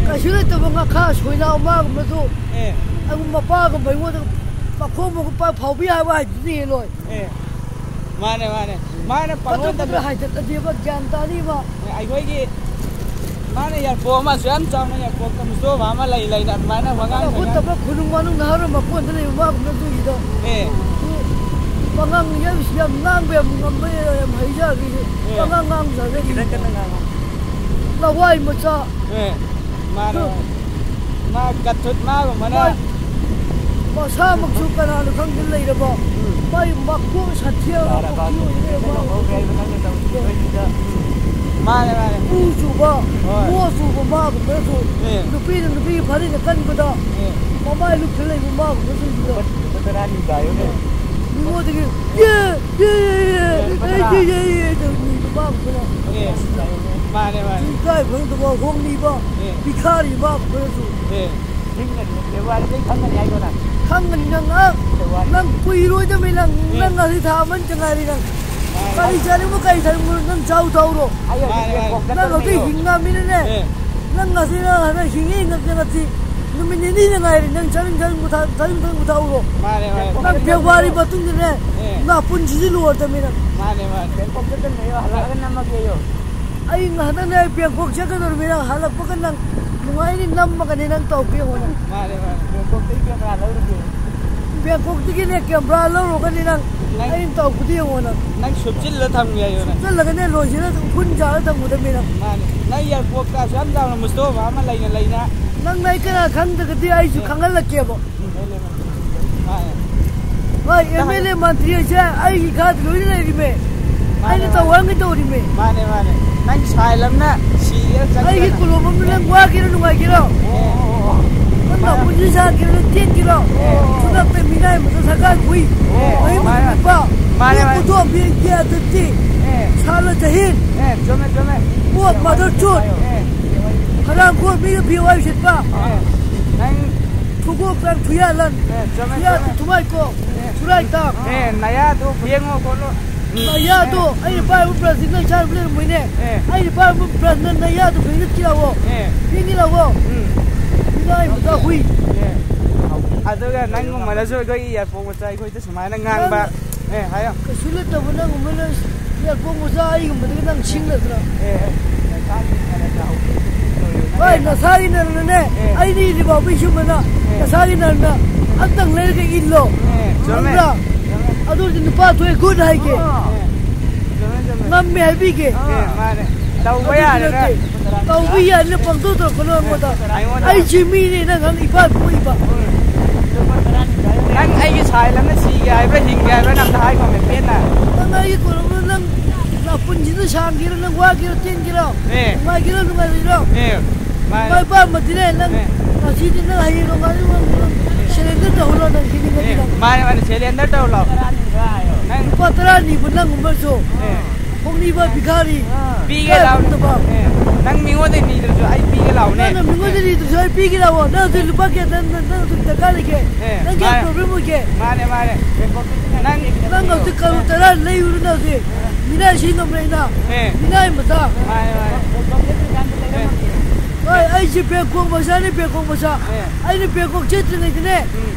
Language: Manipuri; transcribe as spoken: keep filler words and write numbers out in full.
ꯀꯩꯁꯨ ꯂꯩꯇꯕ ꯉꯥꯈꯥ ꯁꯣꯏꯅꯥꯎ ꯃꯥꯒꯨꯝꯕꯗꯨ ꯑꯦ꯫ ꯑꯩꯉꯣꯟꯗ ꯃꯄꯥꯒꯨꯝꯕ ꯑꯩꯉꯣꯟꯗ ꯃꯈꯣꯡ ꯃꯈꯨꯠ ꯄꯥꯏ ꯐꯥꯎꯕꯤ ꯍꯥꯏꯕ ꯍꯥꯏꯗꯨꯗꯤ ꯍꯦꯜꯂꯣꯏ꯫ ꯑꯦ꯫ ꯃꯥꯅꯦ, ꯃꯥꯅꯦ꯫ ꯃꯥꯅ ꯄꯪꯉꯣꯟꯗ ꯄꯪꯉꯣꯟꯗ ꯍꯥꯏꯗꯠꯂꯗꯤꯕ ꯒ꯭ꯌꯥꯟ ꯇꯥꯅꯤꯕ꯫ ꯑꯩꯈꯣꯏꯒꯤ ꯃꯥꯅ ꯌꯥꯔꯄꯣꯛ ꯑꯃꯁꯨ ꯌꯥꯝ ꯆꯥꯎꯅ ꯌꯥꯔꯄꯣꯛꯇ ꯃꯨꯁꯇꯣꯐꯥ ꯑꯃ ꯂꯩ ꯂꯩꯅ ꯑꯗꯨꯃꯥꯏꯅ ꯋꯥꯉꯥꯡ ꯁꯉꯥꯡ ꯍꯨꯠꯇꯕ ꯈꯨꯅꯨꯡ ꯃꯅꯨꯡ ꯅꯍꯥꯔꯣꯜ ꯃꯀꯣꯟꯗ ꯂꯩꯕ ꯃꯥꯒꯨꯝꯕ ꯑꯗꯨꯒꯤꯗꯣ꯫ ꯑꯦ꯫ ꯄꯉꯥꯡ ꯌꯥꯝ, ꯌꯥꯝ ꯉꯥꯡꯕ ꯌꯥꯝ ꯉꯝꯕ ꯌꯥꯝ ꯍꯩꯖꯕꯤ꯫ ꯑꯦ꯫ ꯄꯉꯥꯡ ꯉꯥꯡꯖꯒꯅꯤ꯫ ꯈꯤꯇꯪ ꯀꯟꯅ ꯉꯥꯡꯉꯣ꯫ ꯂꯋꯥꯏ ꯃꯆꯥ꯫ ꯑꯦ꯫ ꯃꯥꯅꯦ꯫ ꯃꯥ ꯀꯠꯊꯨꯠ ꯃꯥꯒꯨꯝꯕꯅ ꯃꯥ ꯃꯁꯥꯃꯛꯁꯨ ꯀꯅꯥꯅꯣ ꯈꯪꯗꯦ ꯂꯩꯔꯕ꯫ ꯎꯝ꯫ ꯃꯥꯏ ꯃꯀꯣꯛ ꯁꯥꯊꯤꯔꯕ ꯌꯥꯔꯕ꯫ ꯀꯨꯀꯤ ꯑꯣꯏꯔꯦ ꯃꯥ꯫ ꯂꯧꯍꯧꯒꯦ ꯍꯥꯏꯕ ꯅꯪꯅ ꯇꯧꯔꯤꯁꯦ ꯑꯩꯈꯣꯏꯁꯤꯗ꯫ ꯃꯥꯅꯦ, ꯃꯥꯅꯦ꯫ ꯎ ꯆꯨꯕ, ꯍꯣꯏ꯫ ꯃꯣ ꯆꯨꯕ ꯃꯥꯒꯨꯝꯕꯅꯁꯨ ꯑꯦ꯫ ꯅꯨꯄꯤꯅ ꯅꯨꯄꯤꯒꯤ ꯐꯅꯦꯛꯅ ꯀꯟꯕꯗ ꯑꯦ꯫ ꯃꯃꯥꯏ ꯂꯨꯞꯁꯤꯜ ꯂꯩꯕ ꯃꯥꯒꯨꯝꯕꯁꯤꯡꯗꯣ꯫ ꯂꯨꯄꯥ, ꯂꯨꯄꯥ ꯇꯔꯥꯅꯤ ꯀꯥꯏꯌꯨꯅꯦ꯫ ꯃꯤꯉꯣꯟꯗꯒꯤ ꯌꯦ! ꯌꯦ, ꯌꯦ, ꯌꯦ, ꯑꯦ, ꯂꯨꯄꯥ ꯑꯦ, ꯇꯔꯥ꯫ ꯌꯦ, ꯌꯦ, ꯌꯦ, ꯇꯧꯔꯤꯕ ꯃꯥ ꯑꯃꯨꯛꯀꯅ꯫ ꯑꯦ, ꯃꯥꯅꯦ, ꯃꯥꯅꯦ꯫ ꯏꯀꯥꯏ ꯈꯪꯗꯕ ꯍꯣꯡꯂꯤꯕ, ꯑꯦ꯫ ꯚꯤꯈꯥꯔꯤ ꯃꯥ ꯑꯃꯨꯛꯀꯅꯁꯨ꯫ ꯑꯦ꯫ ꯈꯪꯒꯅꯤ, ꯐꯦꯕ꯭ꯔꯨꯋꯥꯔꯤꯗꯩ ꯈꯪꯒꯅꯤ ꯍꯥꯏꯗꯣ ꯅꯪ꯫ ꯈꯪꯒꯅꯤ ꯅꯪ, ꯑ, ꯐꯦꯕ꯭ꯔꯨꯋꯥꯔꯤ꯫ ꯅꯪ ꯀꯨꯏꯔꯣꯏꯗꯕꯅꯤ ꯅꯪ, ꯑꯦ꯫ ꯅꯪ ꯉꯁꯤ ꯊꯥ ꯑꯃꯅꯤ ꯆꯪꯉꯥꯏꯔꯤ ꯅꯪ꯫ ꯃꯥꯅꯦ꯫ ꯀꯔꯤ ꯆꯥꯅꯤꯡꯕ ꯀꯔꯤ ꯆꯥꯅꯤꯡꯕ ꯅꯪ ꯆꯥꯎ ꯊꯥꯎꯔꯣ꯫ ꯑꯩ ꯍꯧꯖꯤꯛ ꯃꯥꯅꯦ, ꯃꯥꯅꯦ꯫ ꯕꯦꯡꯀꯣꯛ ꯅꯪ ꯍꯧꯖꯤꯛ ꯆꯠꯇꯧꯔꯤꯅꯦ꯫ ꯍꯤꯡꯉꯝꯃꯤꯅꯅꯦ꯫ ꯑꯦ꯫ ꯅꯪ ꯉꯁꯤ ꯅꯪ ꯍꯟꯗꯛ ꯍꯤꯡꯉꯤ ꯅꯪ ꯉꯁꯤ ꯅꯨꯃꯤꯠ ꯅꯤꯅꯤꯗ ꯉꯥꯏꯔꯤ ꯅꯪ ꯆꯥꯅꯤꯡ ꯆꯥꯅꯤꯡꯕ ꯊꯥ-, ꯆꯥꯅꯤꯡ ꯆꯥꯅꯤꯡꯕ ꯊꯥꯎꯔꯣ꯫ ꯃꯥꯅꯦ, ꯃꯥꯅꯦ꯫ ꯅꯪ ꯐꯦꯕ꯭ꯔꯨꯋꯥꯔꯤ ꯃꯇꯨꯡꯗꯅꯦ, ꯑꯦ꯫ ꯅꯥꯄꯨꯟꯁꯤꯗꯤ ꯂꯣꯏꯔꯗꯕꯅꯤ ꯅꯪ꯫ ꯃꯥꯅꯦ, ꯃꯥꯅꯦ꯫ ꯕꯦꯡꯀꯣꯛ ꯆꯠꯇꯅꯦ, ꯍꯜꯂꯛꯑꯒ ꯅꯝꯃꯒꯦꯌꯣ꯫ ꯑꯩ ꯉꯥꯏꯍꯥꯛꯇꯪ ꯂꯩꯔ ꯕꯦꯡꯀꯣꯛ ꯆꯠꯀꯗꯧꯔꯤꯃꯤ ꯅꯪ ꯍꯜꯂꯛꯄꯒ ꯅꯪ ꯅꯨꯡꯉꯥꯏꯅꯤ ꯅꯝꯃꯒꯅꯤ ꯅꯪ ꯇꯧꯒꯦ ꯌꯦꯡꯉꯣ ꯅꯪ꯫ ꯃꯥꯅꯦ, ꯃꯥꯅꯦ꯫ ꯕꯦꯡꯀꯣꯛꯇꯒꯤ ꯀꯦꯃꯦꯔꯥ ꯂꯧꯔꯨꯒꯦ꯫ ꯕꯦꯡꯀꯣꯛꯇꯒꯤꯅꯦ ꯀꯦꯃꯦꯔꯥ ꯂꯧꯔꯨꯒꯅꯤ ꯅꯪ ꯅꯪ ꯑꯩꯅ ꯇꯧꯕꯗꯤ ꯌꯦꯡꯉꯣ ꯅꯪ꯫ ꯅꯪ ꯁꯨꯞꯆꯤꯜꯂ ꯊꯝꯒꯦ ꯍꯥꯏꯌꯣ ꯅꯪ꯫ ꯁꯨꯞꯆꯜꯂꯒꯅꯦ ꯂꯣꯏꯁꯤꯜꯂ ꯎꯐꯨꯟ ꯆꯥꯔ ꯊꯝꯒꯗꯕꯅꯤ ꯅꯪ꯫ ꯃꯥꯅꯦ꯫ ꯅꯪ ꯑꯦꯌꯥꯔꯄꯣꯔꯠꯇ ꯑꯁꯨꯛ ꯌꯥꯝ ꯆꯥꯎꯅ ꯃꯨꯁꯇꯣꯐꯥ ꯑꯃ ꯂꯩꯅ ꯂꯩꯅ꯫ ꯅꯪ ꯑꯩ ꯀꯅꯥ ꯈꯪꯗ꯭ꯔꯒꯗꯤ ꯑꯩꯁꯨ ꯑꯦ꯫ ꯈꯪꯍꯜꯂꯛꯀꯦꯕ꯫ ꯍꯣꯏ, ꯑꯦꯝ ꯑꯦꯜ ꯑꯦ ꯃꯟꯇ꯭ꯔꯤ ꯍꯥꯏꯁꯦ ꯑꯩꯒꯤ ꯈꯥꯗ ꯂꯣꯏꯅ ꯂꯩꯔꯤꯃꯦ꯫ ꯃꯥꯅꯦ, ꯑꯩꯅ ꯃꯥꯅꯦ꯫ ꯇꯧꯍꯟꯒꯦ ꯇꯧꯔꯤꯃꯦ꯫ ꯃꯥꯅꯦ, ꯃꯥꯅꯦ꯫ ꯅꯪ ꯁꯥꯏꯜ ꯑꯃꯅ ꯁꯤꯒꯦꯔꯥ ꯑꯩꯒꯤ ꯆꯪꯒꯦꯔꯥ꯫ ꯀꯣꯂꯣꯝ ꯑꯃ ꯅꯪ ꯋꯥꯒꯦꯔꯥ ꯅꯨꯡꯉꯥꯏꯒꯦꯔꯣ? ꯑꯦ꯫ ꯅꯪ ꯃꯥꯅꯦ꯫ ꯅꯥꯄꯨꯟꯁꯤ ꯁꯥꯒꯦꯔꯥ ꯅꯪ ꯇꯦꯛꯀꯦꯔꯣ? ꯑꯦ꯫ ꯈꯨꯗꯛꯇ ꯃꯤꯅꯥꯏ ꯑꯃꯗ ꯁꯔꯀꯥꯔ ꯐꯨꯏ꯫ ꯑꯦ꯫ ꯃꯍꯩ ꯃꯥꯅꯦ꯫ ꯃꯁꯤꯡ ꯄꯤꯕ꯫ ꯃꯥꯅꯦ, ꯃꯥꯅꯦ꯫ ꯄꯨꯊꯣꯛꯑꯝꯕꯤ ꯑꯗꯨꯗꯤ꯫ ꯑꯦ꯫ ꯁꯥꯂ ꯖꯍꯤꯟ꯫ ꯑꯦ, ꯆꯨꯝꯃꯦ, ꯆꯨꯝꯃꯦ꯫ ꯄꯣꯠ ꯃꯥꯗꯔ ꯆꯨꯠ꯫ ꯑꯦ꯫ ꯍꯔꯥꯝ ꯈꯣꯔ ꯃꯤꯒ ꯄꯤꯌꯨ ꯍꯥꯏ ꯎꯁꯤꯠꯄ꯫ ꯑꯦ꯫ ꯅꯪ ꯊꯨꯒꯣꯛ ꯇꯥꯡ ꯊꯨꯌꯥꯂꯟ꯫ ꯑꯦ, ꯆꯨꯝꯃꯦ, ꯊꯨꯌꯥ ꯆꯨꯝꯃꯦ꯫ ꯊꯨꯃꯥꯏꯀꯣ꯫ ꯑꯦ꯫ ꯊꯨꯔꯥꯏ ꯇꯥꯡ꯫ ꯑꯦ, ꯅꯌꯥꯗꯣ ꯌꯦꯡꯉꯣ ꯈꯣꯠꯂꯣ꯫ ꯅꯌꯥꯗꯣ ꯑꯩꯅ ꯄꯥꯏꯕ ꯕ꯭ꯔꯁꯁꯤ ꯅꯪ ꯏꯁꯥ ꯂꯩꯔꯝꯃꯣꯏꯅꯦ꯫ ꯑꯦ꯫ ꯑꯩꯅ ꯄꯥꯏꯕ ꯕ꯭ꯔꯁꯅ ꯅꯌꯥꯗꯣ ꯐꯦꯡꯒꯠꯀꯦ ꯂꯥꯛꯑꯣ꯫ ꯑꯦ꯫ ꯐꯦꯡꯒꯦ ꯂꯥꯛꯑꯣ꯫ ꯎꯝ꯫ ꯅꯌꯥ ꯃꯆꯥ ꯍꯨꯏ꯫ ꯑꯦ꯫ ꯑꯗꯨꯒ ꯅꯪꯒꯨꯝꯕꯅꯁꯨ ꯑꯩꯈꯣꯏꯒꯤ ꯌꯥꯏꯄꯣꯛ ꯃꯆꯥ ꯑꯩꯈꯣꯏꯗ ꯁꯨꯃꯥꯏꯅ ꯉꯥꯡꯕ꯫ ꯑꯦ, ꯍꯥꯏꯌꯣ꯫ ꯀꯩꯁꯨ ꯅꯠꯇꯕ ꯅꯪꯒꯨꯝꯕꯅ ꯌꯥꯏꯄꯣꯛ ꯃꯆꯥ ꯑꯩꯒꯨꯝꯕꯗꯒꯤ ꯅꯪ ꯁꯤꯡꯂꯗ꯭ꯔꯥ? ꯑꯦ꯫ ꯍꯣꯏ, ꯅꯁꯥꯒꯤ ꯅꯔꯅꯅꯦ꯫ ꯑꯦ꯫ ꯑꯩꯗꯤ ꯏꯗꯤ ꯕꯥꯎꯕꯤ ꯁꯨꯝꯕꯅ ꯑꯦ꯫ ꯅꯁꯥꯒꯤ ꯅꯔꯅ ꯑꯝꯇꯪ ꯂꯩꯔꯒ ꯏꯜꯂꯣ꯫ ꯑꯦ, ꯆꯨꯝꯃꯦ꯫ ꯈꯪꯕ꯭ꯔꯥ? ꯑꯗꯨꯗꯤ ꯅꯨꯄꯥ ꯊꯣꯛꯑꯦ ꯒꯨꯗ ꯍꯥꯏꯒꯦ꯫ ꯑꯦ꯫ ꯆꯨꯝꯃꯦ, ꯆꯨꯝꯃꯦ꯫ ꯉꯝꯃꯦ ꯍꯥꯏꯕꯤꯒꯦ꯫ ꯑꯦ, ꯃꯥꯅꯦ꯫ ꯇꯧꯕ ꯑꯗꯨꯗꯤ ꯌꯥꯔꯦꯅ꯫ ꯅꯠꯇꯦ꯫ ꯇꯧꯕ ꯌꯥꯔꯦꯅ ꯄꯪꯇꯧ ꯇꯧꯔꯛꯀꯅꯣ ꯑꯩꯉꯣꯟꯗ꯫ ꯑꯩꯉꯣꯟꯗ꯫ ꯑꯩꯁꯤ ꯃꯤꯅꯦ ꯅꯪ ꯈꯪ ꯏꯄꯥ ꯄꯣꯛꯏꯕ꯫ ꯅꯪ ꯑꯩꯒꯤ ꯁꯥꯏꯜ ꯑꯃ ꯁꯤꯒꯦ ꯍꯥꯏꯕ꯭ꯔꯥ ꯍꯤꯡꯒꯦ ꯍꯥꯏꯕ꯭ꯔꯥ ꯑꯝꯇ ꯍꯥꯏꯈꯣꯅꯦ ꯄꯦꯟꯅ꯫ ꯅꯪ ꯑꯩꯒꯤ ꯀꯣꯂꯣꯝꯗꯣ ꯅꯪ ꯅꯥꯄꯨꯟꯁꯤꯗ ꯁꯥꯡꯒꯦꯔꯥ ꯅꯪ ꯋꯥꯒꯦꯔꯥ ꯇꯦꯟꯒꯦꯔꯥ? ꯑꯦ꯫ ꯅꯨꯡꯉꯥꯏꯒꯦꯔꯥ ꯅꯨꯡꯉꯥꯏꯔꯣꯏꯔꯥ? ꯑꯦ꯫ ꯃꯥꯅꯦ꯫ ꯃꯥꯏ ꯄꯥꯛꯃꯗꯤꯅꯦ ꯅꯪ ꯑꯦ꯫ ꯉꯁꯤꯗꯤ ꯅꯪ ꯍꯌꯦꯡ ꯅꯣꯡꯉꯥꯜꯂ ꯅꯪ ꯁꯦꯂꯦꯟꯗꯔ ꯇꯧꯍꯜꯂꯣ ꯅꯪ ꯁꯤꯗꯤ ꯉꯁꯤ ꯑꯦ, ꯅꯪ꯫ ꯃꯥꯅꯦ, ꯃꯥꯅꯦ, ꯁꯦꯂꯦꯟꯗꯔ ꯇꯧꯍꯜꯂꯣ꯫ ꯅꯪ ꯂꯨꯄꯥ ꯇꯔꯥ ꯅꯤꯕ ꯅꯪ ꯎꯃꯔꯁꯨ꯫ ꯑꯦ꯫ ꯈꯣꯡꯅꯤꯕ ꯚꯤꯈꯥꯔꯤ꯫ ꯄꯤꯒꯦ ꯀꯥꯏ ꯂꯥꯎꯅꯦ꯫ ꯐꯪꯗꯕ? ꯑꯦ, ꯅꯪ ꯃꯤꯉꯣꯟꯗ ꯅꯤꯗ꯭ꯔꯁꯨ ꯑꯩ ꯄꯤꯒꯦ ꯂꯥꯎꯅꯦ꯫ ꯅꯪꯅ ꯃꯤꯉꯣꯟꯗ ꯅꯤꯗ꯭ꯔꯁꯨ ꯑꯩ ꯄꯤꯒꯦ ꯂꯥꯎꯑꯣ꯫ ꯅꯪ ꯍꯧꯖꯤꯛ ꯂꯨꯄꯥ ꯀꯌꯥ ꯅꯪ, ꯅꯪ, ꯅꯪ ꯍꯧꯖꯤꯛ ꯗꯔꯀꯥꯔ ꯂꯩꯒꯦ? ꯑꯦ, ꯅꯪ ꯀꯌꯥ ꯃꯥꯅꯦ꯫ ꯄ꯭ꯔꯣꯕ꯭ꯂꯦꯝ ꯑꯣꯏꯒꯦ? ꯃꯥꯅꯦ, ꯃꯥꯅꯦ꯫ ꯅꯪ, ꯅꯪ ꯍꯧꯖꯤꯛ ꯀꯔꯣꯔ ꯇꯔꯥ ꯂꯩꯔꯨꯔꯣ ꯅꯪ ꯍꯧꯖꯤꯛ꯫ ꯃꯤꯅꯥꯏ ꯁꯤ ꯉꯝꯃꯦ ꯑꯩꯅ꯫ ꯑꯦ꯫ ꯃꯤꯅꯥꯏ ꯃꯆꯥ꯫ ꯃꯥꯅꯦ, ꯃꯥꯅꯦ꯫ ꯑꯦ꯫ ꯍꯣꯏ, ꯑꯩꯁꯦ ꯕꯦꯡꯀꯣꯛ ꯃꯆꯥꯅꯤ, ꯕꯦꯡꯀꯣꯛ ꯃꯆꯥ꯫ ꯑꯦ꯫ ꯑꯩꯅ ꯕꯦꯡꯀꯣꯛ ꯆꯠꯇ꯭ꯔꯤꯉꯩꯗꯅꯦ, ꯎꯝ꯫